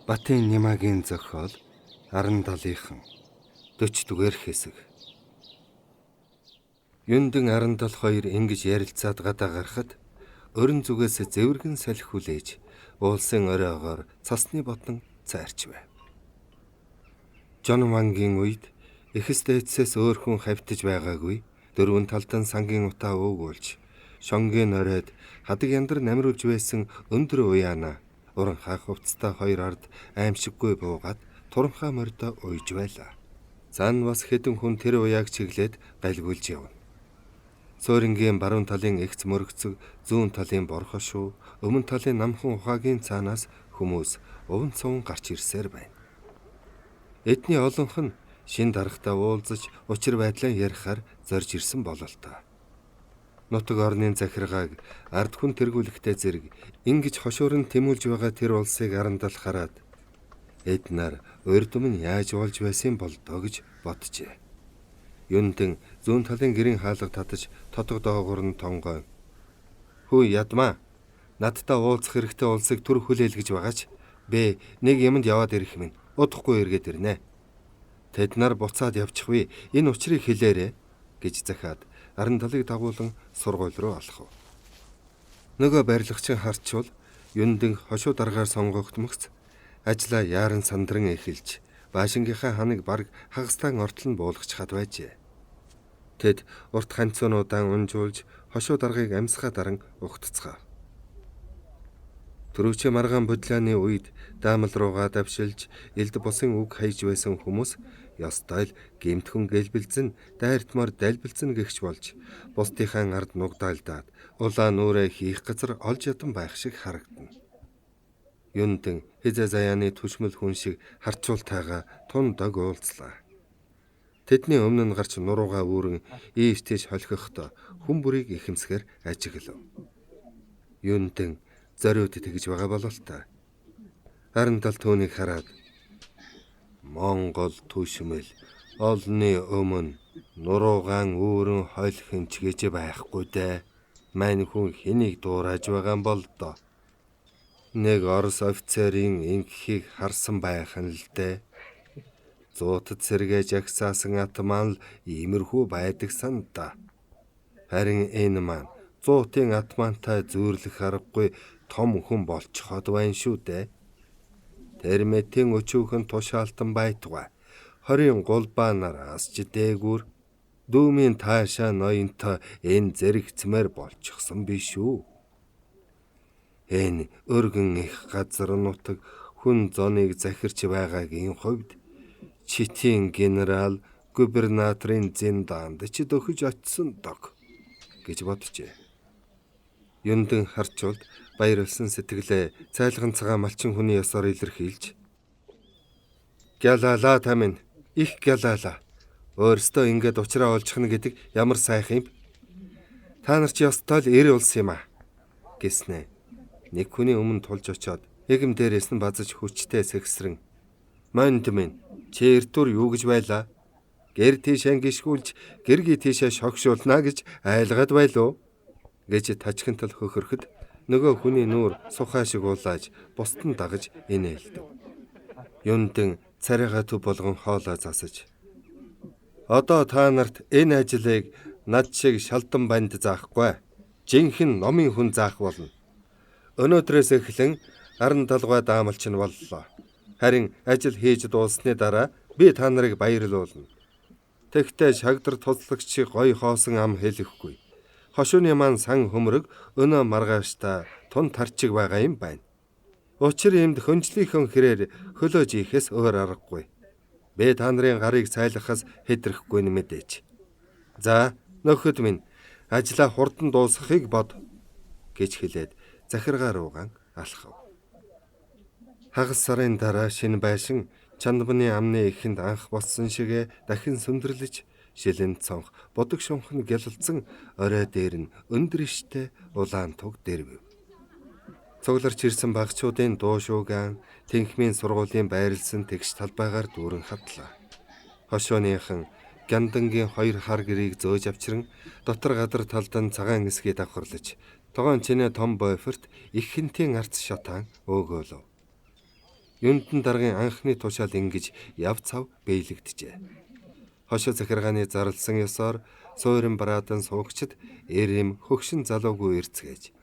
Батын Нимагийн зохиол Арандалынхан 40-р хэсэг. Юндэн Арандал хоёр ингэж ярилцаад гадаа гарахад өрн зүгээс зэвэргэн салхи хүлээж уулсын оройгоор цасны ботон цайрч байв. Жон Вангийн үед эхэс дээдсээс өөр хүн хавьтаж байгаагүй дөрвөн талдан сангийн утаа уугуулж шонгийн оройд хадаг яндар намруулж байсан өндөр уяана уран хаах хувцастай хоёр ард аимшиггүй буугаад туранхай морьдоо уйж байлаа. Зан бас хэдэн хүн тэр уяаг чиглээд галгуулж явна. Суурингийн баруун талын эгц мөрөгцөг, зүүн талын борхошуу, өмнө талын намхан ухаагийн цаанаас хүмүүс уван цуван гарч ирсээр байна. Эдний олонх нь шин даргатай уулзаж учир байдлаа ярихаар зорж ирсэн бололтой. Нутаг орны захиргааг ард хүн тэргүүлэхтэй зэрэг ингэж хошуурн тэмүүлж байгаа тэр улсыг Арандал хараад эд нар урд өмнө яаж болж байсан болдоо гэж боджээ. Юндэн зүүн талын гэрийн хаалга татаж тотог доогуур нь тонгой. "Хүү ядмаа. Надтай уулзах хэрэгтэй улсыг түр хүлээл гэж байгаач. Би нэг юмд яваад ирэх минь. Удахгүй эргээд ирнэ. Тэд нар буцаад явчихвээ. Энэ учрыг хэлээрэ" гэж захиад Арандалыг дагуулan сургууль руу алхав. Нөгөө барилгачин харчвал Юндэн хошуу даргаар сонгогдмогц ажлаа яаран сандран эхэлж баашингийнхаа ханыг бараг хагастан ортол нь буулгачихад байжээ. Тэд урт ханцуунуудаа унжуулж хошуу даргыг амьсгаа даран угтцгаав. Төрөвчөө маргаан бодлооны үед даамал руугаа давшилж элд бусын үг хайж байсан хүмүүс ёстой л гэмтхэн гэлбэлзэн дайртмаар далбэлзэн гэгч болж бусдынхаа ард нугдаалдаад улаан нүрээ хийх газар олж ядан байх шиг харагдана. Юндэн хизээ заяаны түшмэл хүн шиг харчуултайгаа тун дог уулзлаа. Тэдний өмнө нь гарч нуруугаа үүрэн ийш тийш холхихдоо хүн бүрийг ихэмсгээр ажиглав. Юндэн зориуд тэгж байгаа бололтой. Арандал түүнийг хараад Монгол түшмэл олны өмнө нуруугаан үүрэн холхин ч гэж байхгүй дээ. Мань хүн хэнийг дуурайж байгаа юм бол доо. Нэг Орос офицерын инхийг харсан байх нь л дээ. Зуутад сэргээ жагсаасан атман л иймэрхүү байдаг сан да. Харин энэ маань зуутын атмантай зүүрлэх аргагүй том хүн болчиход байна шүү дээ. Тэр мэтийн өчүүхэн тушаалтан байтугай 20 гулбаанаар асч дээгүүр дүүмийн таашаа ноёнтой энэ зэрэгцмээр болчихсон биш үү? Энэ өргөн их газар нутаг хүн зоныг захирч байгаагийн хувьд Читийн генерал губернаторын зиндаанд ч дөхөж очисон дог гэж боджээ. Юндэн харчулд баярлсан сэтгэлээ цайлган цагаан малчин хүний ёсоор илэрхийлж "Гялалаа та минь их гялалаа. Өөрөөсөө ингээд уучраа олчихно гэдэг ямар сайхан юм. Та нар чи ёстой л эр улс юм аа" гэснэ. Нэг хүний өмнө тулж очоод эгэм дээрээс нь базаж хүчтэй сэгсрэн "Монд минь чи эртүр юу гэж байлаа? Гэр тийшээ гიშгүүлж гэргий тийшээ шогшуулнаа гэж айлгаад байлуу?" гэж тачхинтал хөхөрөхөд нөгөө хүний нүүр сухай шиг уулааж бусд нь дагаж инээлдэв. Юндэн царайгаа төв болгон хоолой засаж "Одоо та нарт энэ ажлыг над шиг шалдан банд заахгүй. Жинхэнэ номын хүн заах болно. Өнөөдрөөс эхлэн Арандалгай даамалч нь боллоо. Харин ажил хийж дууссаны дараа би та нарыг баярлуулна. Тэгтээ шагдар туслагч шиг гоё хоосон ам хэлэхгүй. Хошууны маань сан хөмрөг өнөө маргааштай тун тарчиг байгаа юм байна. Учир юмд хөнжлийнхөн хэрээр хөлөөж ийхээс өөр аргагүй. Би та нарын гарыг цайлгахаас хэдрэхгүй нь мэдээч. За нөхөд минь ажлаа хурдан дуусгахыг бод" гэж хэлээд захиргаа руугаан алхав. Хагас сарын дараа шинэ байшин Чандманы амны эхэнд анх болсон шигэ дахин сүндэрлэж шилэн цонх бодог шунх нь гялалзан орой дээр нь өндөр иштэй улаан туг дэрвэв. Цугларч ирсэн багчуудын дуу шуугаан тэнхмийн сургуулийн байрлсан тэгш талбайгаар дүүрэн хадлаа. Хошууныхан Гяндангийн хоёр хар гэрийг зөөж авчран дотор гадар талдан цагаан эсхий давхарлаж тогоон чинээ том бойфорт их хинтийн арц шатаан өөгөөлөв. Юндан даргын анхны тушаал ингэж яв цав биелэгджээ. Хошуу захиргааны зарласан ёсоор суурин бараадан суугчид эрэм хөгшин залуугүй эрцгээж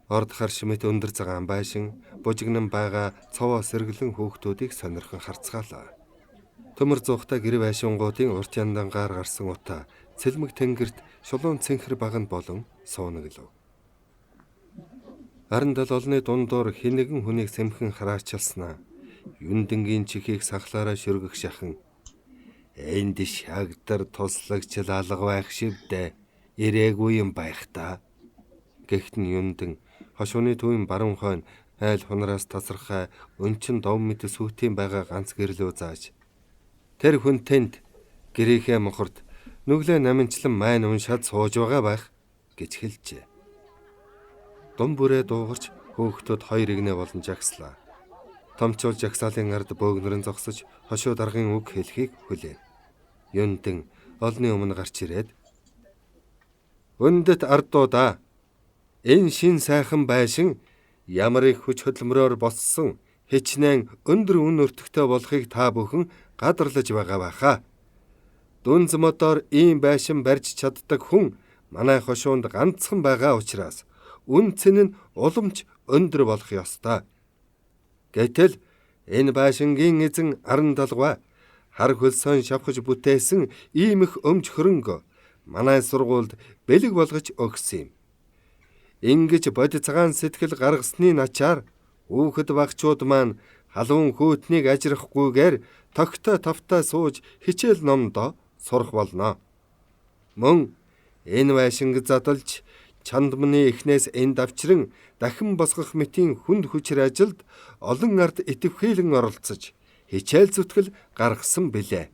орд харш мэт өндөр цагаан байшин бужигнан байгаа цовоо сэргэлэн хүүхдүүдийг сонирхон харцгаалаа. Төмөр зуухтай гэр байшингуудын урт яндангаар гарсан утаа цэлмэг тэнгэрт шулуун цэнхэр баганд болон суунаглав. Арандал олны дундуур хэн нэгэн хүнийг сэмхэн хараачилснаа юндэнгийн чихийг сахлаараа шөргөх шахан энд шагдар туслагч алга байх шивдэ ирээгүй юм байх та. Гэхдээ нь юндэн хошууны төвийн баруун хойно айл хунараас тасархай өнчин дов мэт сүтийн байгаа ганц гэрлөө зааж тэр хүн тэнд гэрийнхээ мохорт нүглээ наминчлан майн уншаад сууж байгаа байх гэж хэлжээ. Дум бүрээ дуугарч хөөхтөд хоёр игнэ болон жагслаа. Томчул жагсаалын ард бөөгнөрөн зогсож хошуу даргын үг хэлхийг хүлээв. Юндэн олны өмнө гарч ирээд "Өндөт ардуудаа, энэ шин сайхан байшин ямар их хүч хөдөлмөрөөр боссон хичнээн өндөр үн өртөгтэй болохыг та бүхэн гадарлаж байгаа байхаа. Дүнз модоор ийм байшин барьж чаддаг хүн манай хошуунд ганцхан байгаа учраас үн цэн нь уламж өндөр болох ёстой. Гэтэл энэ байшингийн эзэн Арандалгай хар хөлсөн шавхаж бүтээсэн ийм их өмч хөрөнгө манай сургуульд бэлэг болгож өгсөн юм. Ингэж бодит цагаан сэтгэл гаргасны начаар хүүхэд багчууд маань халуун хүүтнийг ажрахгүйгээр тогтой тавтай сууж хичээл номдоо сурах болно. Мөн энэ байшинг задалж чандмны эхнээс энд авчран дахин босгох мэтийн хүнд хүчээр ажилд олон ард идэвхийлэн оролцож хичээл зүтгэл гаргасан билээ.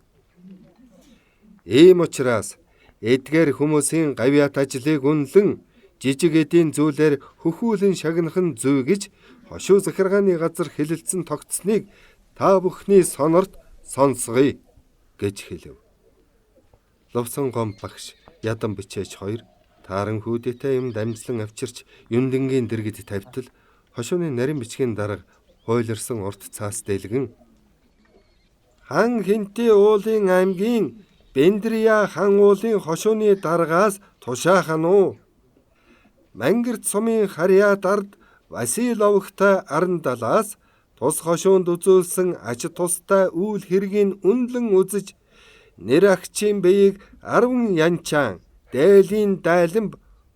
Ийм учраас эдгээр хүмүүсийн гавьяат ажлыг үнэлэн жижиг эдийн зүйлээр хөхүүлэн шагнах нь зүй гэж хошуу захиргааны газар хэлэлцэн тогтсныг та бүхний сонорт сонсгоё гэж хэлв. Лувсан гом багш ядан бичээч хоёр тааран хүүдээтэй юм дамжлан авчирч юндэнгийн дэргэд тавьтал хошууны нарийн бичгийн дарга хуйларсан урт цаас дэлгэн хан хинти уулын аймгийн Бендрия хан уулын хошууны даргаас тушаахан уу. Мангерт сумын харьяа дард Василовгтай Арандалаас тус хошуунд үзүүлсэн ач тустай үйл хэргийг үнэлэн үзэж нэр агчийн биеийг 10 янчаан дээлийн дайланб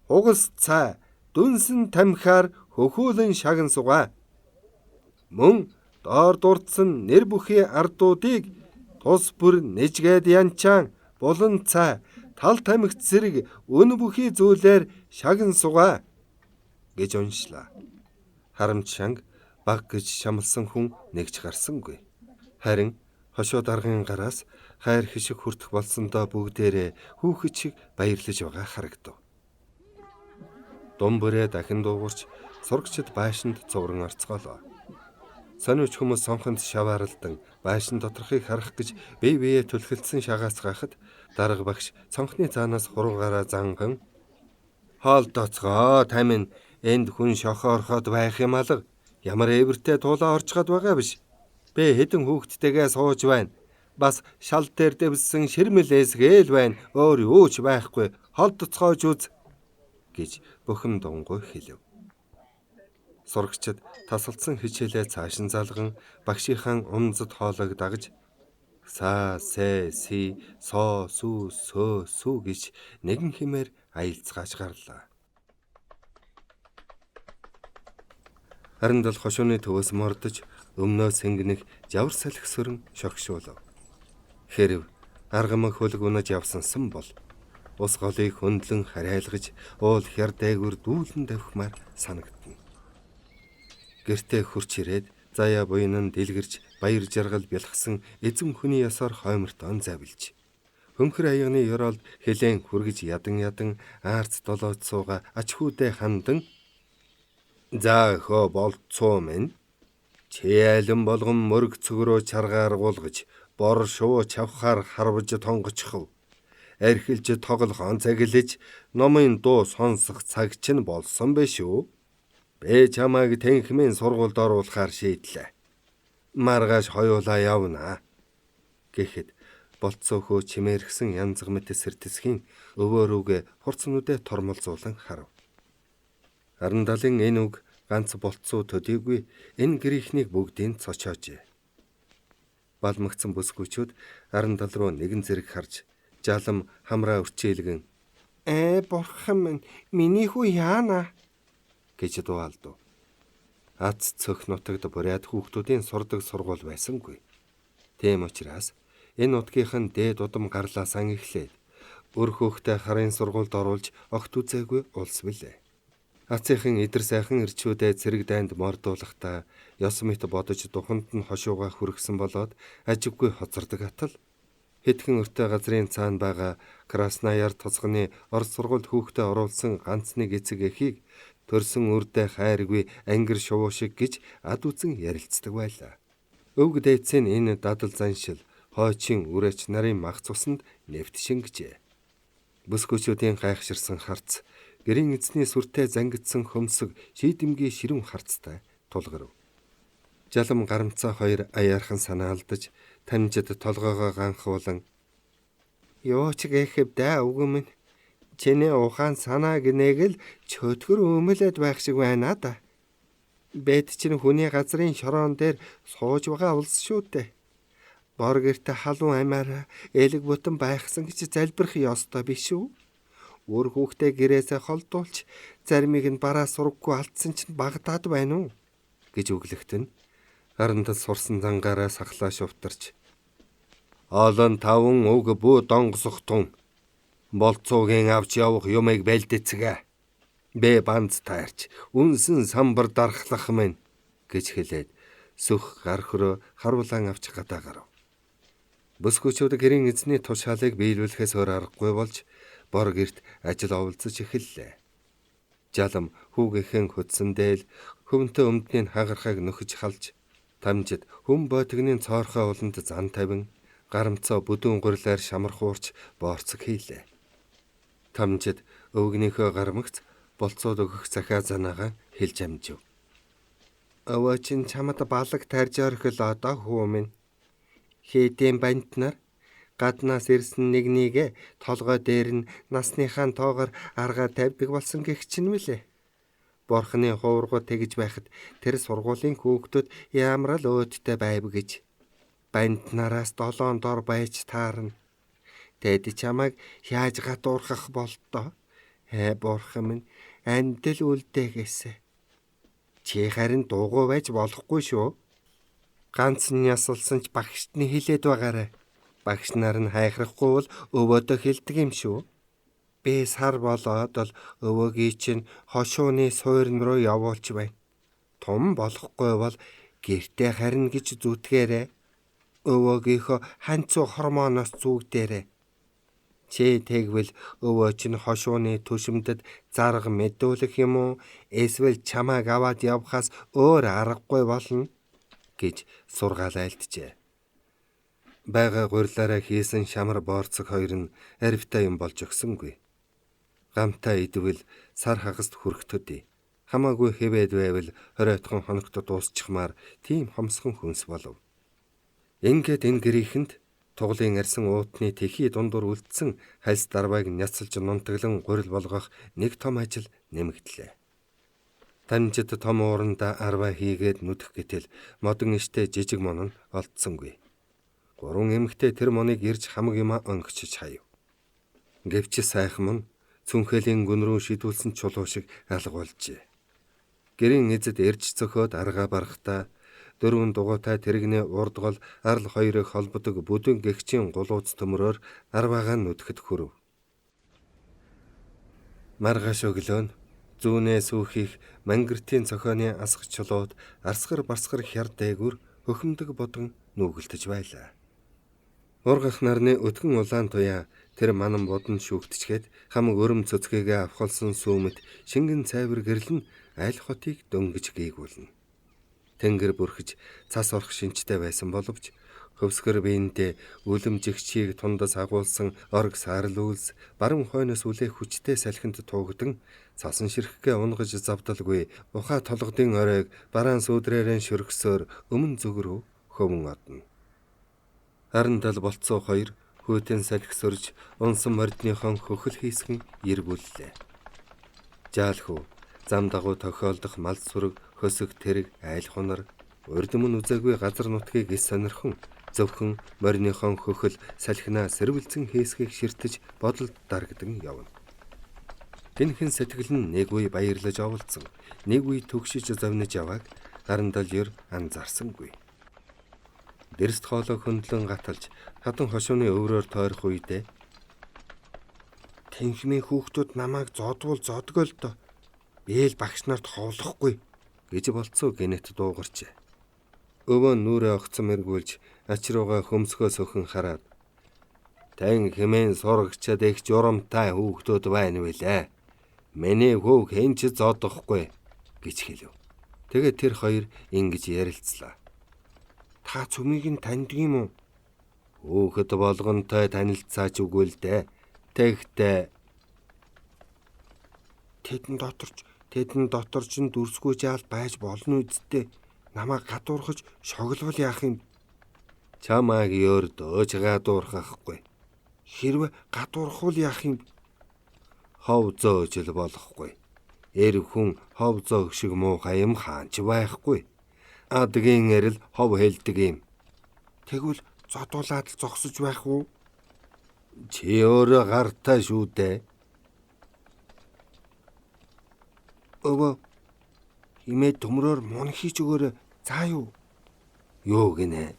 хугас цай дүнсэн тамхиар хөхүүлэн шаган сугаа. Мөн доор дурдсан нэр бүхий ардуудыг тус бүр нэжгээд янчаан булан цай тал тамхи зэрэг өн бүхий зүйлээр шаган сугаа гэж уншлаа. Харамч шанг баг гэж шамлсан хүн нэгч гарсангүй. Харин хошуу даргын гараас хайр хишиг хүртэх болсондоо бүгдээрээ хүүхэд шиг баярлаж байгаа харагдав. Дум бүрээ дахин дуугарч сурагчид байшинд цувран орцголоо. Сониуч хүмүүс сонхонд шавааралдан байшин доторхыг харах гэж бие биеэ түлхэлдсэн шагаацгаахад дарга багш цонхны цаанаас хуруугаараа занган "Хоолдоцгоо тамин энд хүн шохоорхоод байх юм алга. Ямар эвэртэй туулаа орчход байгаа биш. Би хэдэн хүүхэдтэйгээ сууж байна. Бас шал дээр дэвссэн ширмэл эсгээл байна. Өөр юу ч байхгүй. Холдоцгоож үз" гэж бөхөм дунгуй хэлв. Сурагчид тасалдсан хичээлээ цааш нь залган багшийнхаа умзад хоолойг дагаж са сэ си со сүү сөө сүү гэж нэгэн хэмээр аялцгааж гарлаа. Арандал хошууны төвөөс мордож өмнөө сэнгэнэх жавар салхи сөрөн шогшуулав. Хэрв аргамаг хөлөг унаж явсансан бол ус голыг хөндлөн харайлгаж уул хяр дээгүр дүүлэн давхимаар санагдана. Гэртээ хурч ирээд заяа буян нь дэлгэрч баяр жаргал бялхсан эзэм хүний ёсоор хоймортон завилж хөмхөр аягны ёроолд хэлэн хүргэж ядан ядан аарц долоод сууга ач хүүдээ хандан "За хөө болцоо минь чи айлан болгон мөрөг цөгрөө чаргаар гулгаж бор шувуу чавхаар харваж тонгочихов. Архилж тоглохон цагилж номын дуу сонсох цаг чинь болсон биш үү? Би чамайг тэнхмийн сургуульд оруулахаар шийдлээ. Маргааш хоёулаа явна гэхэд болцоо хөө чимээрхсэн янзг мэт сэртэсхийн өвөө рүүгээ хурц нүдэ тормолзуулан харав. Арандалын энэ үг ганц болцоо төдийгүй энэ гэрийнхнийг бүгдийг цочоожээ. Балмагцсан бүсгүүчүүд Арандал руу нэгэн зэрэг харж жалам хамраа өрчөөлгөн бурхан минь миний хүү яана гэж дууалдав. Ац цөх нутагт бурят хүүхдүүдийн сурдаг сургууль байсангүй. Тийм учраас энэ нутгийнх нь дээд удам гарлаасан эхлээд өр хөөхтэй харын сургуульд оруулж огт үзээгүй улс билээ. Ацийнхан идэр сайхан ирчүүдээ цэрэг дайнд мордуулахдаа ёс мэт бодож духанд нь хошууга хүргэсэн болоод ажиггүй хоцордог атал хэдхэн өртөө газрын цаана байгаа Краснояр тосгоны Орос сургуульд хүүхдээ оруулсан ганц нэг эцэг эхийг төрсөн үрдээ хайргүй ангир шувуу шиг гэж ад үзэн ярилцдаг байлаа. Өвг дээдсийн энэ дадал заншил хойчин үрээч нарын мах цуснд нэвт шингэжээ. Бүсгүүчүүдийн гайхширсан харц гэрийн эзний сүртэй зангидсан хөмсөг шийдэмгий ширүүн харцтай тулгарв. Жалам гарамцаа хоёр аяархан санаалдаж тамжид толгоогоо ганхуулан "Юу ч гэхэв дээ өвгөн минь. Чиний ухаан санаа гинээг л чөтгөр өмөлөд байх шиг байна да. Бэд чинь хүний газрын шороон дээр сууж байгаа улс шүү дээ. Бор гэрте халуун амиар элэг бүтэн байхсан гэж залбирх ёстой биш үү? Үр хүүхдээ гэрээсээ холдуулж заримыг нь бараа сургаггүй алдсан чинь багадаад байна уу?" гэж өглөгт нь Арандал сурсан зангаараа сахлаа шувтарч "Олон таван уг бүү донгосох тун. Болцоогийн авч явах юмыг бэлдэцгээ. Бэ банз тайрч үнсэн самбар дархлах минь" гэж хэлээд сүх гар хөрөө харуулан авч гадаа гарав. Бүсгүүчүүд гэрийн эзний тушаалыг биелүүлэхээс өөр аргагүй болж бор гэрт ажил оволцож эхэллээ. Жалам хүүгийнхэн хөдсөн дээл хөвөнтөө өмдний хагархайг нөхөж халж тамжид хүм бойтгны цоорхой уланд зан тавин гарамцаа бүдүүн гурлаар шамархуурч боорцог хийлээ. Тамжид өвгнийхөө гармагц болцоод өгөх захиа занаагаа хэлж амжив. "Өвөө чинь чамд балаг тарж орхилоо доо хүү минь. Хээдийн банд нар гаднаас ирсэн нэгнийгээ толгой дээр нь насныхаа тоогоор аргаа тавьдаг болсон гэх чинь мөлий. Бурхны хуургуу тэгж байхад тэр сургуулийн хүүхдүүд ямар л өөдтэй байв гэж. Банд нараас долоон дор байж таарна. Тэд чамайг яаж гадуурхах болтоо? Ээ бурхан минь амьд л үлдээгээсэ. Чи харин дуугүй байж болохгүй шүү. Ганц нь ясалсан ч багшд нь хэлээд байгаарай. Багш нар нь хайхрахгүй бол өвөөдөө хэлдэг юм шүү. Би сар болоод л өвөөгийн чинь хошууны суурин руу явуулч байна. Том болохгүй бол гэртээ харина гэж зүтгээрэй. Өвөөгийнхөө ханцуу хормоноос зүгдээрэй. Чи тэгвэл өвөө чинь хошууны түшимдэд зарга мэдүүлэх юм уу? Эсвэл чамааг аваад явхаас өөр аргагүй болно гэж сургаал айлджээ. Бага гурилаараа хийсэн шамар боорцог хоёр нь аривтай юм болж өгсөнгүй. Гамтай идвэл сар хагаст хүрэх төдий. Хамаагүй хэвээд байвал 20 хоногт дуусчихмаар тийм хомсхон хүнс болов. Ингээд энэ гэрийнхэнд туглын арьсан уутны тэхий дундуур үлдсэн хальс дарвайг няцалж нунтаглан гурил болгох нэг том ажил нэмэгдлээ. Танжид том ууранда арваа хийгээд нүдэх гэтэл модон иштэй жижиг мон нь олдсонгүй. Гурван эмэгтэй тэр моныг ирж хамаг юмаа онгочж хаяв. Гэвч сайхан мон цүнхэлийн гүн рүү шидүүлсэн чулуу шиг алга болжээ. Гэрийн эзэд эрж цохиод аргаа барахтаа дөрвөн дугуйтай тэрэгний урд гол арал хоёрыг холбодог бүдүүн гэгчийн гулууц төмрөөр арваагаа нүдэхэд хүрв. Маргааш өглөө нь зүүнээ сүүхих мангертийн цохионы асах чулууд арсгар барсгар хяр дээгүр хөхөмдөг бодон нүгэлтэж байлаа. Ургах нарны өтгөн улаан туяа тэр манан бодонд шүүгдчихэд хамаг өрөм цөцгээгээ авхалсан сүүмэт шингэн цайвар гэрэл нь айл хотыг дөнгөж гээгүүлнэ. Тэнгэр бүрхэж цас орох шинжтэй байсан боловч хөвсгөр биендээ үлэм жигчийг тундас агуулсан орг саарл үйлс баруун хойноос үлээх хүчтэй салхинд туугдан цасан ширхгээ унгаж завдалгүй ухаа толгодын оройг бараан сүүдрээрэн шөргсөөр өмнө зүг рүү хөвөн одно. Арандал болцоо хоёр хүйтэн салхи сөрж унсан мордныхон хөхөл хийсгэн эргүүллээ. Жаалхүү зам дагуу тохиолдох мал сүрэг, хөсөг тэрэг, айл хунар урд өмнө үзээгүй газар нутгийг ис сонирхон зөвхөн морьныхон хөхөл салхинаа сэрвэлцэн хийсгийг ширтэж бодолд дарагдан явна. Гинхэн сэтгэл нь нэг үе баярлаж оволцсон, нэг үе төгшөж зовниж явааг Арандал ер анзаарсангүй. Дэрст хоолой хөндлөн гаталж хатан хошууны өврөөр тойрох үедээ Тэнхмийн хүүхдүүд намайг зодвол зодгоо л доо. Би л багш нарт ховлохгүй гэж болцоо гинэт дуугарчээ. Өвөө нүрээ огцом эргүүлж ач руугаа хөмсгөө сөхөн хараад тань хэмээн сурагчид их журамтай хүүхдүүд байна вүлээ. Миний хүүг хэн ч зодохгүй гэж хэлв. Тэгээд тэр хоёр ингэж ярилцлаа. Та цөмийг нь таньдаг юм уу? Хүүхэд болгонтой танилцаач үгүй л дээ. Тэгтээ Тэдэн дотор ч дүрсгүй жаал байж болно үсттэй. Намайг гадуурхаж шогловол яах юм? Чамааг ёрдөөж гадуурхахгүй. Хэрвээ гадуурхвал яах юм? Хов зөөж л болохгүй. Эр хүн хов зөөх шиг муухай юм хаанч байхгүй. Адгийн эрэл хов хэлдэг юм. Тэгвэл зодуулаад л зогсож байх уу? Чи өөрөө гартай шүү дээ. Өвөө химээ төмрөөр мун хийж өгөөрэй. За юу? Юу гинэ?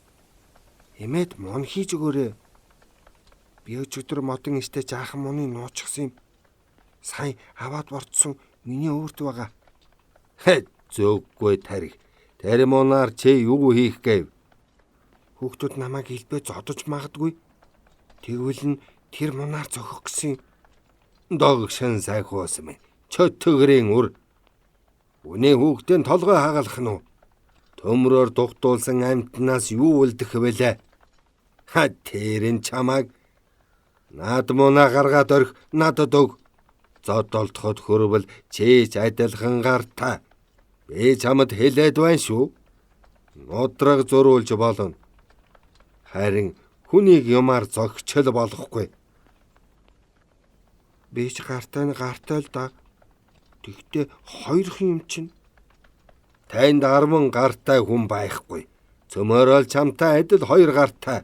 Химээд мун хийж өгөөрэй. Би өчигдөр модон иштэй жаахан муны нуучихсан юм. Сая аваад борцсон миний өөрт байгаа. Хэ зөөггүй тарих. Тэр мунаар чи юу хийх гэв? Хүүхдүүд намайг элбэ зодож магадгүй. Тэгвэл нь тэр мунаар зохих гэсэн юм. Догшин сайхуус минь. Чөтгөрийн үр. Үний хүүхдийн толгой хагалах нь уу? Төмрөөр дугтуулсан амьтнаас юу үлдэх вэлээ? Ха тэр нь чамааг над мунаа гаргаад орхи надад өг. Зодолдоход хөрвөл чийч адилхан гартаа. Би чамд хэлээд байна шүү. Нудраг зөрүүлж болно. Харин хүнийг юмар зогчл болохгүй. Би ч гартай нь гартай л да. Тэгтээ хоёрхан юм чинь. Танд 10 гартай хүн байхгүй. Цөмөөрөл чамтай адил 2 гартай.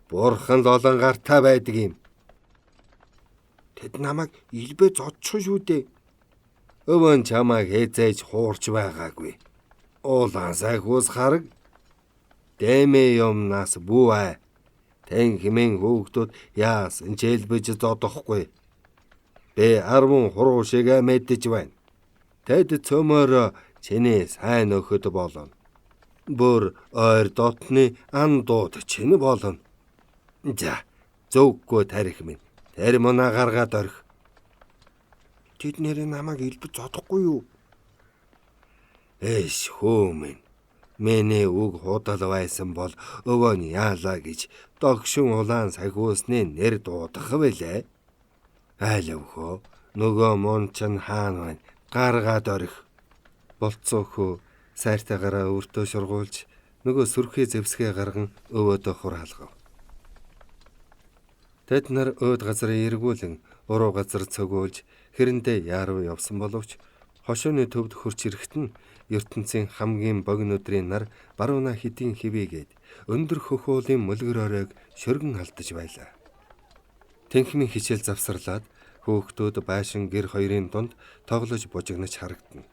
Бурхан л олон гартай байдаг юм. Тэд намайг илбэ зодчих шүү дээ. Өвөн чамайг хэзээж хуурч байгаагүй. Уулан сайхуус хараг. Дэмэ юмнаас бүү ай. Тэн хэмээн хөөгдөд яасан ч элбэж зодохгүй. Би 10 хуруу шиг мэдэж байна. Тэд цөмөөрөө чиний сайн нөхөд болно. Бүр ойр дотны андууд чинь болно. За, зөвгөө тарих минь. Тэр мунаа гаргаад орхи. Тэд нэрээ намайг элбэж зодохгүй юу? Эш хөө минь. Миний үг худал байсан бол өвөө нь яалаа гэж догшин улаан сахиусны нэр дуудах билээ. Айлвхөө нөгөө мун чинь хаана байна? Гаргаад орхи. Болцоо хөө сайртайгаараа өөртөө шургуулж нөгөө сүрхий зэвсгээ гарган өвөөдөө хураалгав. Тэд нар өөд газрын эргүүлэн уруу газар цогиулж хэрэндээ яарав явсан боловч хошууны төвд хөрч ирэхэд нь ертөнцийн хамгийн богино өдрийн нар барууна хэдийн хивээгээд өндөр хөхөөлийн мөлгөр оройг шөргөн алдаж байлаа. Тэнхмийн хичээл завсарлаад хөөхтүүд байшин гэр хоёрын дунд тоглож бужигнаж харагдана.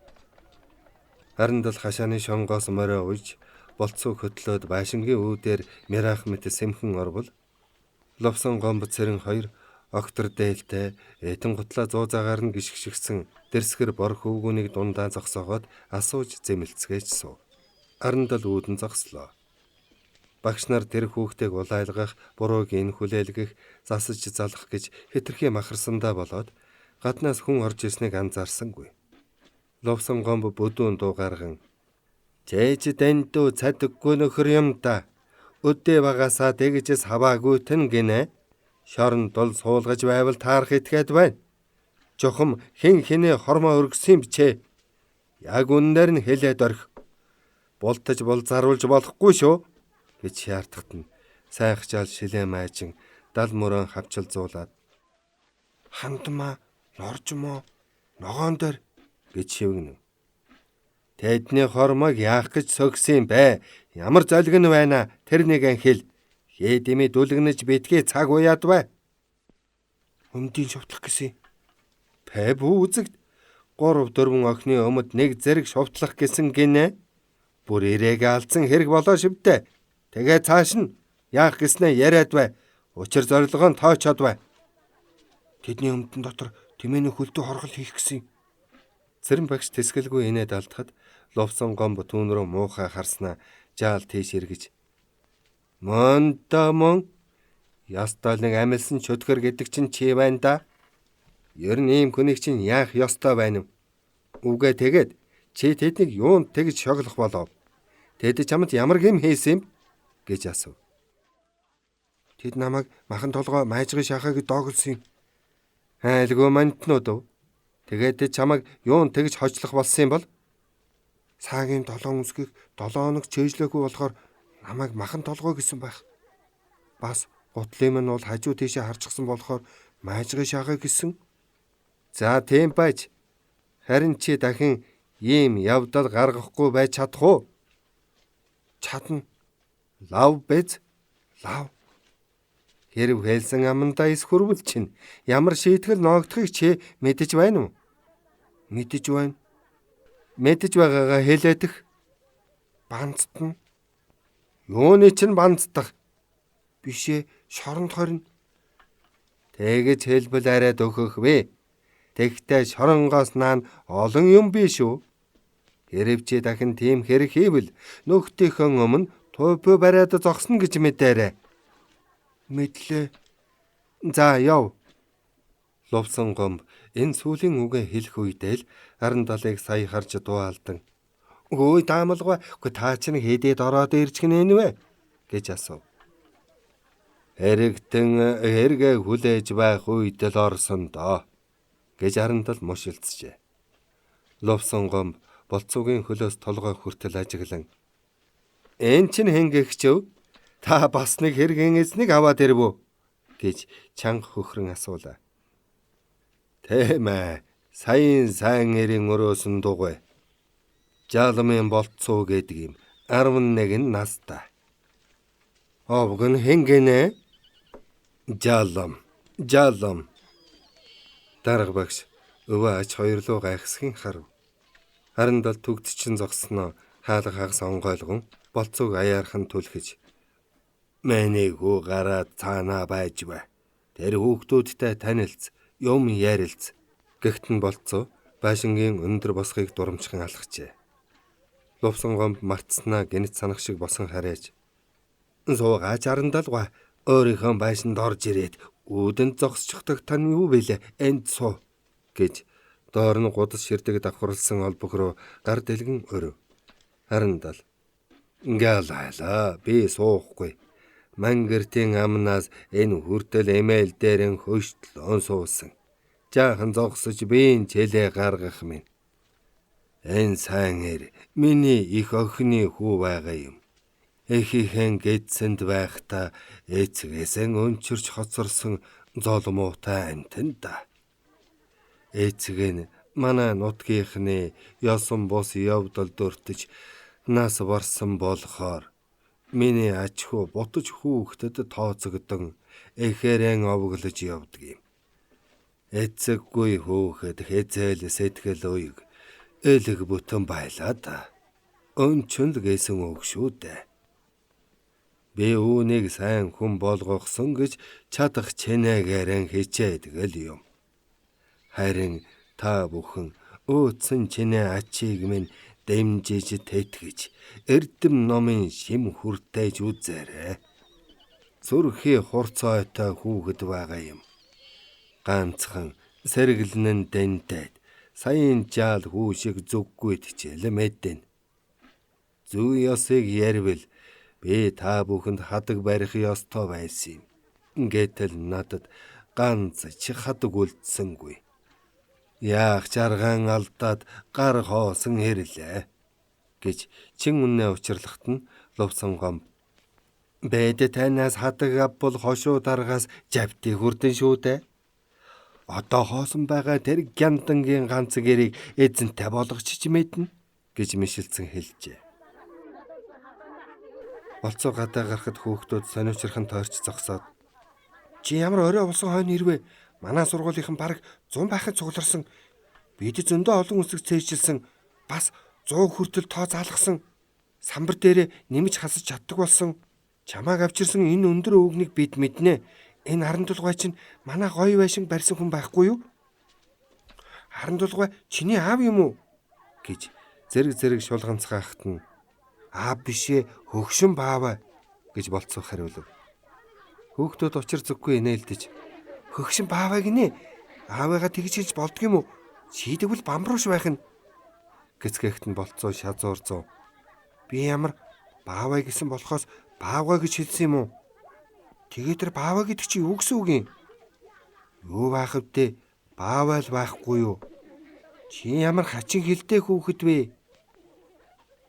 Харин дал хашааны шонгоос морио уйж болцоо хөтлөөд байшингийн үүдээр мирах мэт сэмхэн орвол ловсон гомб цэрэн хоёр октор дээлтэй этэн гутлаа зуузаагаар нь гიშгшгсэн дэрсгэр бор хөвгүүнийг дундаа зогсоогоод асууж зэмлцгээж суув. Арандал үүдэн зогслоо. Багш нар тэр хүүхдийг улайлгах, бурууг ин хүлээлгэх, засаж залах гэж хэтэрхий махарсандаа болоод гаднаас хүн орж ирснийг анзаарсангүй. Ловсон гомб бүдүүн дуу гарган "Чээж дэндүү цадаггүй нөхөр юм да. Өдөө багасаа тэгжээс хаваагүй тэн гинэ. Шорон дул суулгаж байвал таарах итгээд байна. Жохом хэн хинээ хормоо өргөсөн бичээ. Яг үннээр нь хэлээд орхи. Бултаж булзааруулж болохгүй шүү. гэж шаардахт нь сайхжаал шилээ маажин дал мөрөн хавчил зуулаад хандмаа норжмоо ногоон дээр гэж шивгэнэ. Тэдний хормог яах гэж согсон юм бэ? Ямар золиг нь байна? Тэр нэгэн хэл. Хээ дэмий дүлгэнэж битгий цаг уяад бай. Өмдийн шовтлох гэсэн. Пэ бүү үзэгд 3 4 охины өмд нэг зэрэг шовтлох гэсэн гинэ. Бүр ирээгээ алдсан хэрэг болоо шивдэ. Тэгээ цааш нь яах гэснээ яриад бай. Учир зорилгоо нь тоочоод бай. Тэдний өмдөн дотор тэмээний хөлдөө хоргол хийх гэсэн. Цэрэн багш тэсгэлгүй инээд алдахад Лувсан гомб түүн рүү муухай харснаа жаал тийш эргэж. Мөн мөн ёстой нэг амилсан чөтгөр гэдэг чинь чи байна да. Ер нь ийм хүнийг чинь яах ёстой байна вэ? Үгээ тэгээд чи тэднийг юунд тэгж шоглох болов? Тэд чамд ямар гэм хийсэн юм гэж асуув. Тэд намайг махан толгой маажгын шахааг дооглосон юм. Айлгүй мантнууд уу? Тэгээд чамайг юунд тэгж хожлох болсон юм бол? Саагийн долоон үсгийг 7 хоног чэйжлээгүй болохоор намайг махан толгой гэсэн байх. Бас гутлын минь бол хажуу тийшээ харчихсан болохоор маажгын шахаа гэсэн. За тийм байж. Харин чи дахин ийм явдал гаргахгүй байж чадах уу? Чадна. Лав биз? Лав. Хэрв хэлсэн амандаа эс хөрвөл чинь ямар шийтгэл ноогдохыг чи мэдэж байна уу? Мэдэж байна. Мэдэж байгаагаа хэлээдэх. Банцтна. Юуны чинь банцдах? Бишээ, шоронд хорно. Тэгэж хэлбэл арай дөхөх вэ? Тэгтээ шоронгоос наан олон юм биш үү? Хэрв чи дахин тийм хэрэг хийвэл нөхдийнхөө өмнө туйпуу бариад зогсно гэж мэдээрэй. Мэдлээ. За яв. Лувсан гомб энэ сүүлийн үгээ хэлэх үедээ л Арандалыг сая харж дуу алдан. Өөй даамалгүй, үгүй та чинь хэдэд ороод ирж гинэ вэ гэж асуув. Хэрэгтэн хэрэгээ хүлээж байх үед л орсон доо гэж Арандал мушилцжээ. Лувсан гомб болцоогийн хөлөөс толгой хүртэл ажиглан "Эн чинь хэн гэгчв? Та бас нэг хэргийн эзнийг аваад ирэв үү?" гэж чанга хөхрөн асуулаа. Тийм ээ. Саяын сайн эрийн өрөөсөн дугуй. Жалмын болцоо гэдэг юм. 11 настай. Овг нь хэн гинэ? Жалам. Жалам. Дарга багш өвөө ач хоёрлоо гайхсхийн харав. Арандал түгдчин зогсноо хаалга хагас онгойлгон болцоог аяархан түлхэж. Миний хүү гараад цаанаа байж бай. Тэр хүүхдүүдтэй танилц, юм ярилц. Гэхдээ нь болцоо байшингийн өндөр босхийг дурамчхан алхажээ. Лувсан гомб мартснаа гэнэт санах шиг босон харьяаж. Суугаач Арандалгаа өөрийнхөө байшинд орж ирээд үүдэнд зогсчихдаг тань юу бэлээ энд суу гэж доор нь гудас ширдэг давхарлсан олбог руу гар дэлгэн өрөв. Арандал ингээл би суухгүй. Мангертийн амнаас энэ хүртэл эмээл дээрэн хөштлөн суусан. Жаахан зогсож биеийн чэлээ гаргах минь. Энэ сайн эр миний их охины хүү байгаа юм. Эхийнхэн гэдсэнд байхдаа эцгээсэн өнчөрч хоцорсон зол муутай амтан да. Эцэг нь манай нутгийнхны ёсон бус явдал дөртөж нас барсан болохоор миний ач хүү бутаж хүүхдэд тооцогдон эхээрэн овоглож явдаг юм. Эцэггүй хүүхэд хэзээл сэтгэл уйг элэг бүтэн байлаа да. Өнчөн л гэсэн үг шүү дээ. Би үүнийг сайн хүн болгохсон гэж чадах чинээгээрэн хичээдэг л юм. Харин та бүхэн өөцөн чинээ ачийг минь дэмжиж тэтгэж эрдэм номын шим хүртээж үзээрэй. Зүрхий хурцойтой хүүхэд байгаа юм. Ганцхан сэргэлнэн дэнтэд саяын жаал хүү шиг зүггүй хичээл мэдэн. Зүй ёсыг ярвал би та бүхэнд хадаг барих ёстой байсан юм. Гэтэл надад ганц ч хадаг үлдсэнгүй. Яах чаргаан алдаад гар хоосон хэрлээ гэж чин үннээ учирлахт нь Лувсан гомб. Бэд танаас хадаг авбал хошуу даргаас жавтыг хүрдэн шүү дээ. Одоо хоосон байгаа тэр гяндангийн ганц гэрийг эзэнтэй болгочих мэднэ гэж мишилцэн хэлжээ. Болцоо гадаа гарахад хүүхдүүд сониучрхан тойрч зогсоод чи ямар орой болсон хойно ирвэ? Манай сургуулийнхан бараг 100 байхад цугларсан. Бид зөндөө олон үсэг цээжилсэн. Бас 100 хүртэл тоо заалгасан. Самбар дээрээ нэмж хасаж чаддаг болсон. Чамааг авчирсан энэ өндөр өвгнийг бид мэднэ. Энэ Харандулгай чинь манай гоё байшин барьсан хүн байхгүй юу? Харандулгай чиний аав юм уу? гэж зэрэг зэрэг шулганцгаахт нь аав бишээ, хөгшин бааваа гэж болцоо хариулв. Хүүхдүүд учир зүггүй инээлдэж хөгшин бааваа гинэ. Аавыгаа тэгж хэлж болдго юм уу? Шийдэгвэл бамбрууш байх нь гэцгээхт нь болцоо шазуур зов. Би ямар бааваа гэсэн болохоос баавгаа гэж хэлсэн юм уу? Тэгээ тэр бааваа гэдэг чи юу гэсэн үг юм? Юу байх вдэ? Бааваа л байхгүй юу? Чи ямар хачин хилтэй хүүхэд вэ?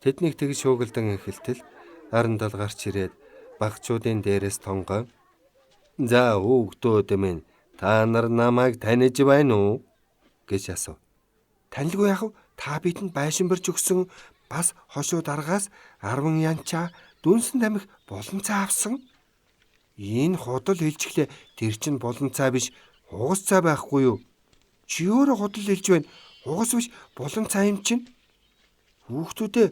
Тэднийг тэгж шуугилдан эхэлтэл Арандал гарч ирээд багчуудын дээрээс тонгон "За хүүхдүүд минь, та нар намайг таних байна уу?" гэж асуув. Танилгүй яах вэ? Та бидэнд байшин барьж өгсөн, бас хошуу даргаас 10 янчаа дүнсэн тамхи булан цай авсан. Энэ худал хэлчихлээ. Тэр чинь булан цай биш, хугас цай байхгүй юу? Чи өөрөө худал хэлж байна. Хугас биш, булан цай юм чинь. Хүүхдүүдээ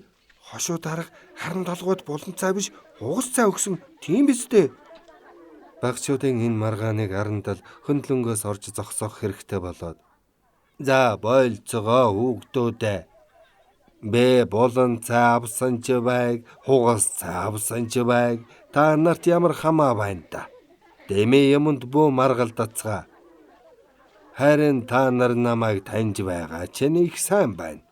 хошуу дарга харан толгойд булан цай биш, хугас цай өгсөн тийм биз дээ. Багчуудын энэ маргааныг Арандал хөндлөнгөөс орж зогсоох хэрэгтэй болоод "За болцгоо хүүхдүүдээ. Бэ булан цай авсан ч байг, хугас цай авсан ч байг. Та нарт ямар хамаа байна да? Дэмий юмд бүү маргалдацгаа. Харин та нар намайг таньж байгаа чинь их сайн байна.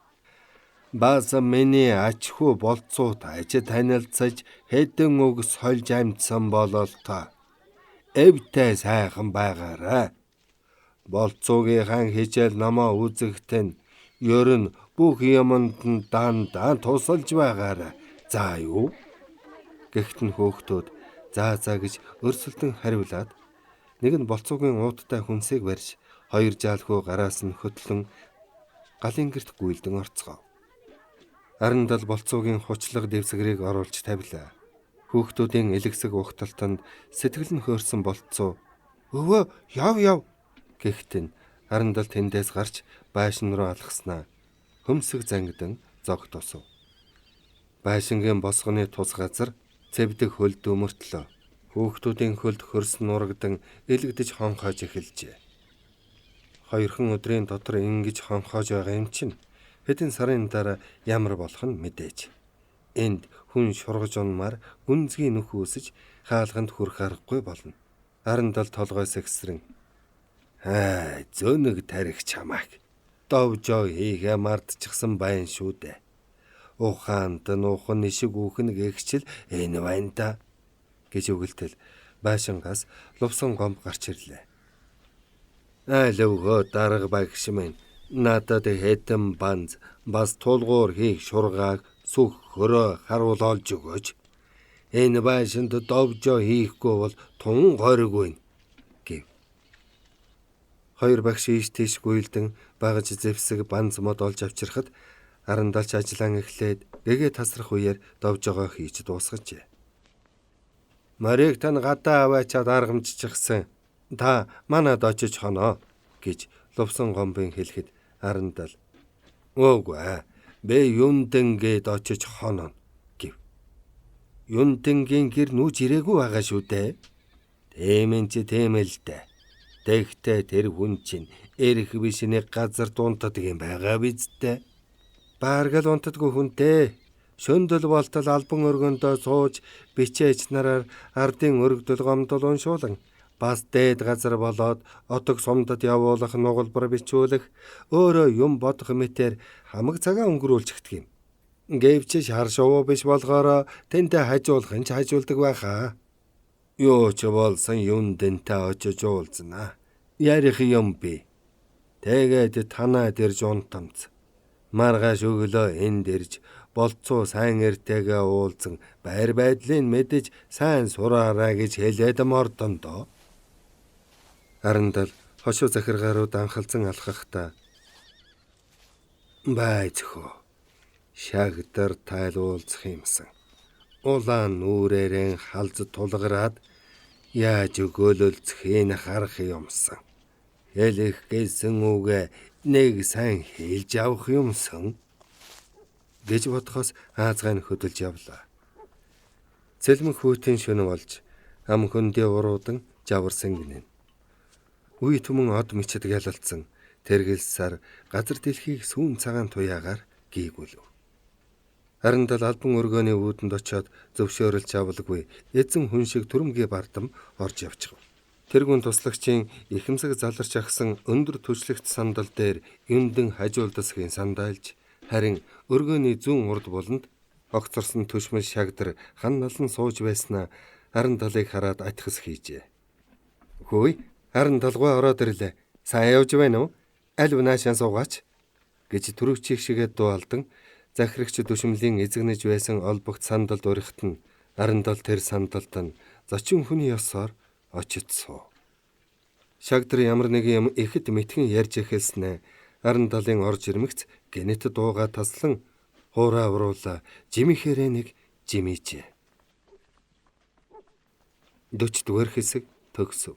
Бас миний ач хүү болцоотой ч танилцаж хэдэн үг сольж амжсан бололтой. Эвтэй сайхан байгаарай. Болцоогийнхаа хичээл намаа үзэхтэн ер нь бүх юмд нь дандаа тусалж байгаарай. За юу?" Гэхдээ нь хөөхтүүд заа заа гэж өрсөлдөн хариулаад нэг нь болцоогийн ууттай хүнсийг барьж хоёр жаалхүү гараас нь хөтлөн галын герт гүйлдэн орцгов. Арандал болцоогийн хучлаг дэвсгэрийг оруулж тавилаа. Хүүхдүүдийн элэгсэг угталтанд сэтгэл нь хөөрсөн болцоо "Өвөө, яв яв" гэхтэн Арандал тэндээс гарч байшин руу алхаснаа хөмсөг зангидан зогт тусав. Байшингийн босгоны тус газар цэвдэг хөлд өмөртлөө. Хүүхдүүдийн хөлд хөрс нурагдан элэгдэж хонхоож эхэлжээ. Хоёрхан өдрийн дотор ингэж хонхоож байгаа юм чинь хэдэн сарын дараа ямар болох нь мэдээж. Энд хүн шургаж унмаар гүнзгий нүх үүсэж хаалганд хүрэх аргагүй болно. Арандал толгой сэгсрэн "Аа, зөөнөг тарих чамааг. Довжоо хийхээ мартчихсан байна шүү дээ. Ухаанд нуухан нишиг үүхэн гэгчл энэ байна да" гэж өгөлтэл байшингаас лувсан гомб гарч ирлээ. "Айл өвгөө дарга багш минь, надад хэдэн банз бас тулгуур хийх шургааг сүх хөрөө харуул олж өгөөч. Энэ байшинд довжоо хийхгүй бол тун хориг байна" гэв. Хоёр багш ийш тийш гүйлдэн багаж зэвсэг банз мод олж авчирхад Арандалч ажиллаан эхлээд гэгээ тасрах үеэр довжоогоо хийж дуусгажээ. "Морийг тань гадаа аваачаад аргамжчихсан. Та манад очиж хоноо" гэж лувсан гомбын хэлэхэд Арандал "Үгүй ээ, би юндэнгээд очиж хоно" гэв. "Юндэнгийн гэр нүүж ирээгүй байгаа шүү дээ." "Тийм энэ чи тийм л дээ. Тэгтээ тэр хүн чинь эрх биш нэг газар дунтдаг юм байгаа биз дээ. Бараг л унтдаггүй хүнтэй. Шөндөл болтол албан өргөндөө сууж бичээч нараар ардын өргөдөл гомдол уншуулан бас дээд газар болоод отог сумдад явуулах нугалбар бичүүлэх өөрөө юм бодох мэтэр хамаг цагаа өнгөрүүлчихдэг юм. Гэвч шар шувуу биш болохоор тэнтэй хажуулах нь ч хажуулдаг байхаа. Юу ч болсон юндэнтэй очиж уулзнаа. Ярих юм би. Тэгээд танаад ирж унтамц. Маргааш өглөө энд ирж болцоо сайн эртэйгээ уулзан байр байдлыг мэдэж сайн сураарай гэж хэлээд мордон доо. Арандал хошуу захиргаа руу данхалзан алхахдаа бай зөхөө шагдар тайл уулзах юмсан. Улаан нүрээрэн халз тулгараад яаж өгөөлөлцөхийг харах юмсан. Хэлэх гэсэн үгээ нэг сайн хэлж авах юмсан гэж бодхоос аазгайн хөдөлж явлаа. Цэлмэн хүүтэн шөнө болж ам хөндөө уруудан жаварсан гинэ. Үе түмэн од мчид гялалцсан тэргэл сар газар дэлхийг сүүн цагаан туяагаар гийгүүлв. Арандал албан өргөөний үүдэнд очиод зөвшөөрөл чавлгүй эзэн хүн шиг түрэмгий бардам орж явчихв. Тэргүүн туслагчийн ихэмсэг заларч агсан өндөр түшлэгт сандал дээр юндэн хажуулдасгийн сандайлж харин өргөөний зүүн урд буланд огцорсон түшмэл шагдар хан налан сууж байснаа Арандалыг хараад атхас хийжээ. Хөөе, Арандалгүй ороод ирлээ. Сайн явж байна уу? Аль наашаа суугаач гэж түрүүчийг шигээд дуу алдан захирагч дүшмлийн эзэгнэж байсан олбогт сандалд урихт нь Арандал тэр сандалд нь зочин хүний ёсоор очиж суув. Шагдар ямар нэгэн юм ихэд мэтгэн ярьж эхэлснээ Арандалын орж ирмэгц гэнэт дууга таслан хуурай уруулаа жимихээрээ нэг жимийжээ. 40 дугаар хэсэг төгсөв.